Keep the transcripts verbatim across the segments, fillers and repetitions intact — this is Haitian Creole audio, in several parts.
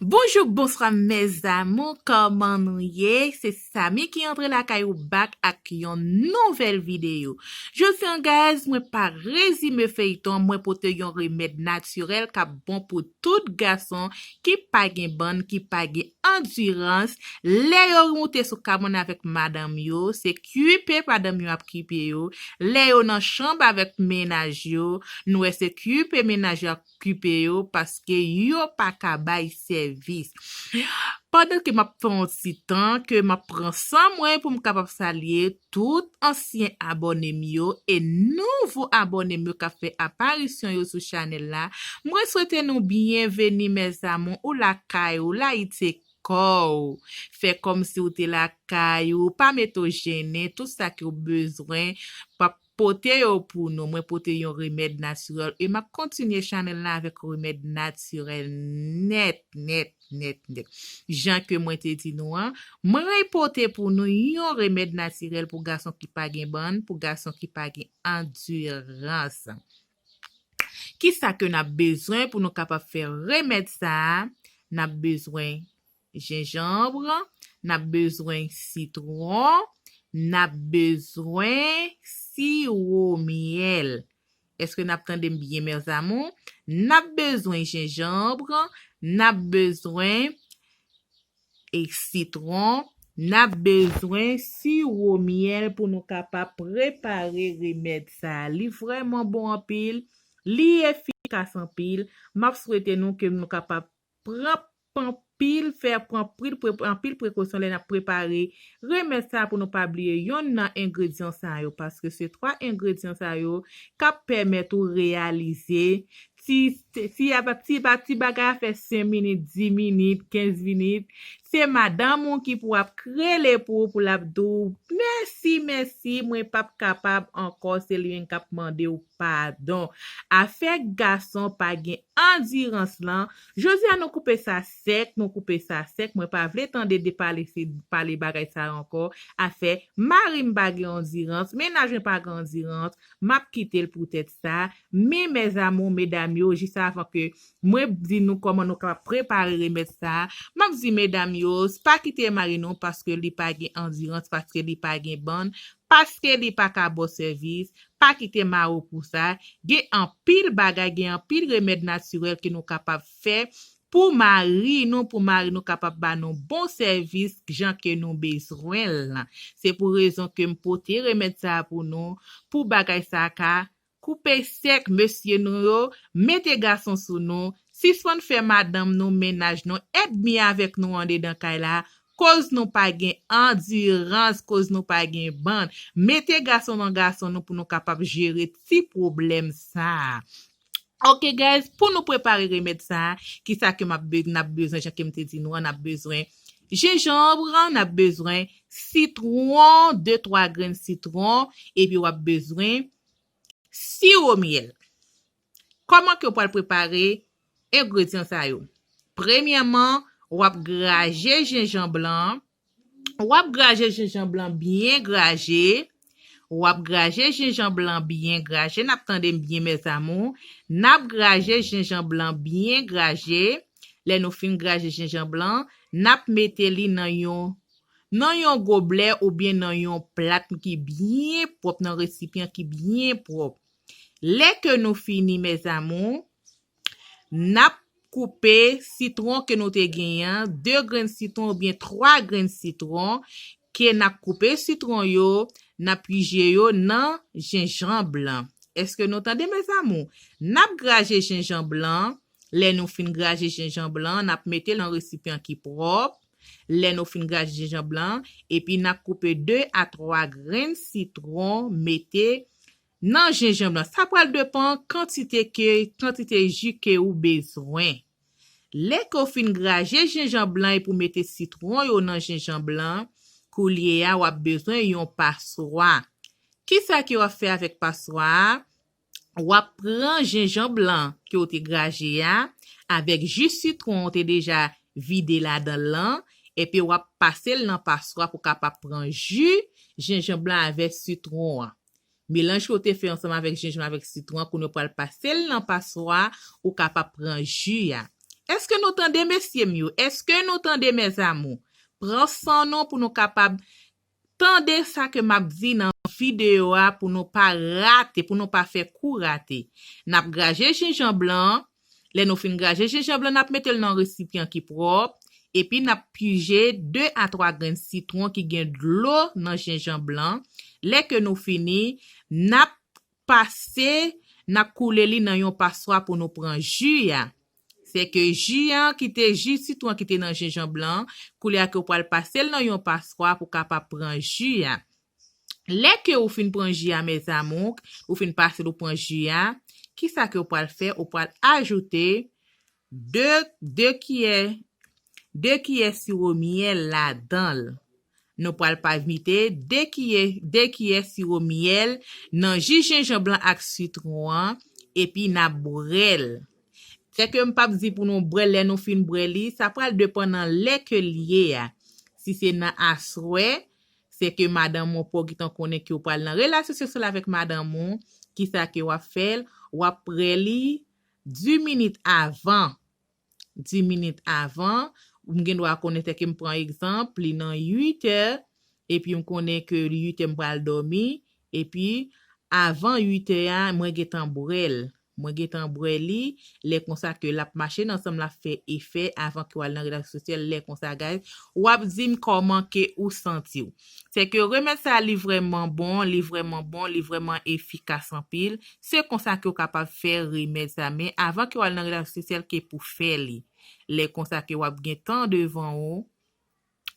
Bonjou, bonswa mes amours, kòman nou ye? Se Samy ki antre lakay ou back ak yon nouvèl videyo. Jodi a guys, mwen pa rezime feyton, mwen pote yon remèd natirèl k ap bon pou tout gason ki pa gen bann, ki pa gen andirans. Lè yo moute sou kabann avèk madanm yo, se kipe madanm yo ap kipe yo. Lè yo nan chanb avèk mennaj yo, nou wè se kipe mennaj yo ap kipe yo paske yo pa ka bay sèvis. Pandan ke m ap fè yon ti tan, ke m ap pran san mwen pou m kapab salye tout ansyen abòne m yo e nouvo abòne m yo k ap fè aparisyon yo sou chanèl la, mwen swete nou byenveni mes amours, ou lakay ou, la itse kò w. Fè kòmsi w te lakay ou, pa mete w jennen, tout sa ke w bezwen, m ap pote yo pou nou. Mwen pote yon remèd natirèl e m ap kontinye chanèl la avèk remèd natirèl nèt, nèt, nèt, nèt. Jan ke mwen te di nou an, mwen pote pou nou yon remèd natirèl pou gason ki pa gen bann, pou gason ki pa gen andirans. Kisa ke n ap bezwen pou nou kapab fè remèd sa a? N ap bezwen jenjanm, n ap bezwen sitwon, n ap bezwen siwo myèl. Èske n ap tande m byen mes amours? N ap bezwen jenjanm, n ap bezwen e sitwon, n ap bezwen siwo myèl pou nou kapab prepare remèd sa a. Li vrèman bon anpil, li efikas anpil. M ap swete nou ke nou kapab pran anpil, fè pran anpil, pre, anpil prekosyon lè n ap prepare remèd sa a pou nou pa bliye yonn nan engredyan sa yo, paske se twa engredyan sa yo k ap pèmèt ou reyalize ti, ti, ti, ti bagay a fè senk minit, dis minit, kenz minit, se madanm ou ki pou ap krele pou ou, pou l ap di w, mèsi, mèsi, mwen p ap kapab ankò, se li menm k ap mande w padon. Afè gason pa gen andirans lan, jodi a nou koupe sa sèk, nou koupe sa sèk, mwen pa vle tande de pale, se pale bagay sa ankò, afè mari m pa gen andirans, mennaj mwen pa gen andirans, m ap kite l poutèt sa. Men mes amours, medam yo, jis avan ke mwen di nou kòman nou kapab prepare remèd sa a, m ap di medam yo, pa kite mari nou paske li pa gen andirans, paske li pa gen bann, paske li pa ka ba w sèvis, pa kite mari w pou sa. Gen anpil bagay, gen anpil remèd natirèl ke nou kapab fè pou mari nou, pou mari nou kapab ba nou bon sèvis jan ke nou bezwen l. Se pou rezon ke m pote remèd sa a pou nou, pou bagay sa a ka koupe sèk, mesye nou yo, mete gason sou nou, sispann fè madanm nou, mennaj nou, ènmi avèk nou andedan kay la, koz nou pa gen andirans, koz nou pa gen bann. Mete gason nan gason nou pou nou kapab jere ti pwoblèm sa a. Ok guys, pou nou prepare remèd sa a, kisa ke m ap be-, n ap bezwen, jan ke m te di nou an, n ap bezwen jenjanm, n ap bezwen sitwon, de twa grenn sitwon, epi w ap bezwen siwo myèl. Kòman ke w pral prepare engredyan sa yo? Premyèman, w ap graje jenjanm lan. W ap graje jenjanm lan byen graje. W ap graje jenjanm lan byen graje. N ap tande m byen, mes amours. N ap graje jenjanm lan byen graje. Lè nou fin graje jenjanm lan, n ap mete li nan yon, nan yon goblè oubyen nan yon plat ki byen pwòp, nan resipyan ki byen pwòp. Lè ke nou fini, mes amours, n ap koupe sitwon ke nou te genyen an, de grenn sitwon oubyen twa grenn sitwon, ke n ap koupe sitwon yo, n ap pije yo nan jenjanm lan. Èske nou tande, mes amours? N ap graje jenjanm lan. Lè nou fin graje jenjanm lan, n ap mete l nan resipyan ki pwòp. Lè nou fin graje jenjanm lan, epi n ap koupe de a twa grenn sitwon, mete nan jenjanm lan. Sa pral depann kantite ke, kantite ji ke ou bezwen. Lè ke w fin graje jenjanm lan epi w mete sitwon yo nan jenjanm lan, koulye a w ap bezwen yon paswa. Kisa ke w ap fè avèk paswa a? W ap pran jenjanm lan ke w te graje a, avèk ji sitwon w te deja vide ladan l lan, epi w ap pase l nan paswa pou w kapab pran ji jenjanm lan avèk sitwon an. Melanj ke w te fè ansanm avèk jenjanm avèk sitwon an, kounye a w pral pase l nan paswa, ou kapab pran ji a. Èske nou tande, mesye m yo? Èske nou tande, mes amours? Pran san nou pou nou kapab tande sa ke m ap di nan videyo a pou nou pa rate, pou nou pa fè kou rate. N ap graje jenjanm blan an. Lè nou fin graje jenjanm blan, n ap mete l nan resipyan ki pwòp. Epi n ap pije de a twa grenn sitwon ki gen dlo nan jenjanm blan. Lè ke nou fini, n ap pase, n ap koule li nan yon paswa pou nou pran ji a. Se ke ji an ki te, ji sitwon ki te nan jenjanm blan, koulye a ke w pral pase l nan yon paswa pou kapab pran ji a. Lè ke ou fin pran ji a, mes amours, ou fin pase l, ou pran ji a, kisa ke w pral fè? Ou pral ajoute de, de kiyè, de kiyè siwo myèl ladan l. Nou pral pa mete de kiyè, de kiyè siwo myèl nan ji jenjanm blan ak sitwon an, epi n ap bwè l. Se ke m p ap di pou nou bwè l, lè nou fin bwè li, sa pral depann nan lè ke l ye a. Si se nan aswè, se ke madanm ou pa w gentan konnen ke w pral nan relasyon seksyèl avèk madanm ou, kisa ke w ap fè l? W ap bwè li dis minit avan. Dis minit avan, m gen dwa konnen, se ke m pran egzanp, li nan uit è, epi m konnen ke li uit è m pral dòmi, epi avan uit è a, mwen gentan bwè l. Mwen gentan bwè li, lè konsa ke l ap mache nan san m, l ap fè efè avan ke w al nan relasyon seksyèl, lè konsa, guys, w ap di m kòman ke ou santi w. Se ke remèd sa, li vrèman bon, li vrèman bon, li vrèman efikas anpil. Se konsa ke w kapab fè remèd sa, men avan ke w al nan relasyon seksyèl ke pou fè li. Lè konsa ke w ap gen tan devan ou,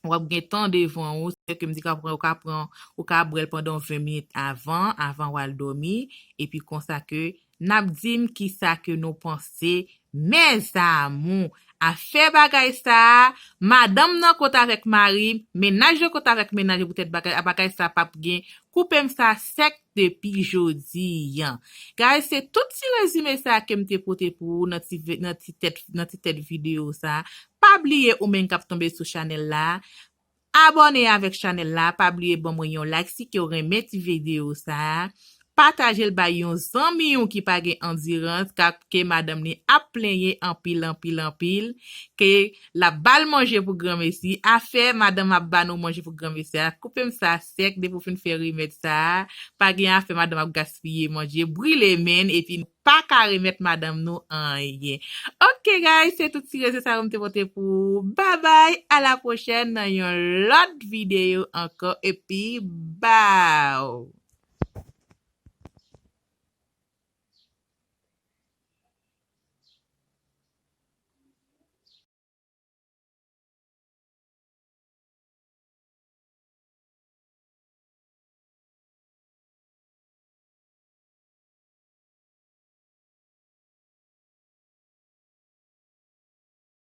w ap gen tan devan ou, se ke m di ka pran, ou ka pran, ou ka bwè l pandan ven minit avan, avan w al dòmi, epi konsa ke n ap di m kisa ke nou panse, mes amours. Afè bagay sa a, madanm nan kote avèk mari, mennaj yo kote avèk mennaj yo, poutèt bagay, bagay sa a p ap gen, koupe m sa sèk depi jodi a. Guys, se tout ti rezime sa a ke m te pote pou ou nan ti ve-, nan ti tèt, nan ti tèt videyo sa a. Pa bliye ou menm k ap tonbe sou chanèl la, abòne avèk chanèl la, pa bliye ban mwen yon like si ke w renmen ti videyo sa a. Pataje l bay yon zanmi w ki pa gen andirans, ka, ke madanm li ap plenyen anpil, anpil, anpil, ke l ap ba l manje pou granmesi. Afè madanm ap ba nou manje pou granmesi a, koupe m sa sèk depi w fin fè remèd sa a. Pa gen afè madanm ap gaspiye manje, brile men n, epi nou pa ka remèt madanm nou anyen. Ok, guys, se tout ti rezime sa yo m te pote pou ou. Babay, a la pwochèn nan yon lòt videyo ankò, epi baw!